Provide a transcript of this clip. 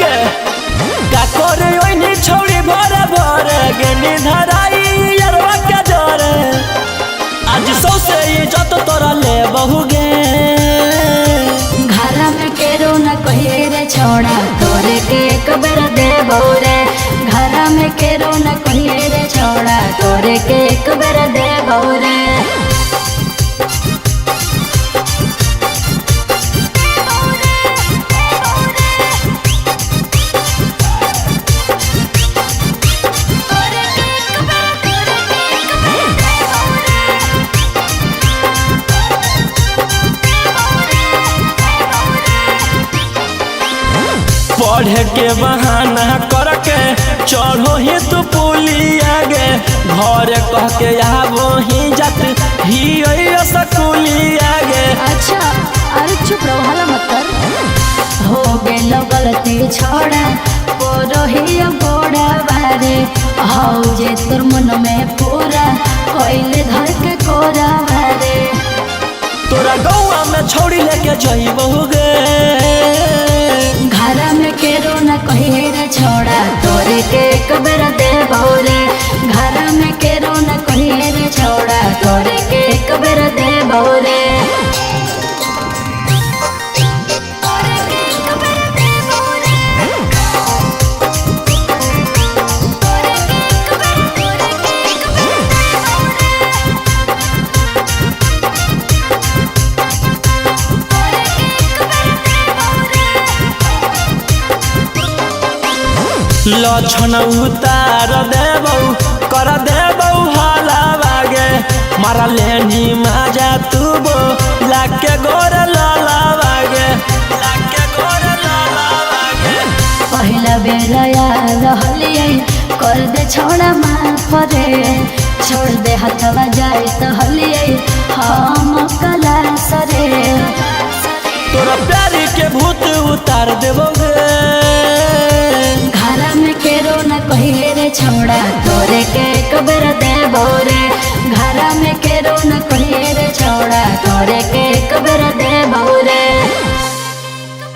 गे का करे ओइनी छौड़ी भरे भरे गेनी धराई यरवा के जरे। आज सौसे इज्जत तोरा ले बहु गे। घर में केरो न कहिए रे छोड़ा तोरे के एक बेर देबो रे। घर में केरो न कहिए रे छोड़ा तोरे के एक बेर देबो रे। पढ़े के बहाना करके चढ़ो ही तू पुलिया गे। घर कह के आबो ही जात ही स्कूलिया गे। अच्छा अरे चुप रहो हला मत कर। हो गेलो गलती छोड़ा पोरोही गोड़ा बारे। हौ जे तोर मन में पूरा कोइले धर के कोरा बारे। तोरा गौआ में छोड़ी लेके जइबो गे। घर में केरो न कहिए रे छोड़ा तोरे के एक बेर देबो रे। घर में केरो न कहिए रे छोड़ा तोरे के एक बेर देबो रे। लक्षण उतार देबौ कर देबौ हलावा गे। मारा लेनी माजा तू बो लाके गोर लालावा गे। लाके गोर लालावा गे। पहिला बेर याद हलियै कर दे छोड़ा माफ रे। छोड़ दे हथवा जाए तो हलियै हम कला सरे। तोरा प्यारी के भूत उतार देबौ गे। घर में केरो न कहिए रे छोड़ा तोरे के एक बेर देबो रे। घर में केरो न कहिए रे छोड़ा तोरे के एक बेर देबो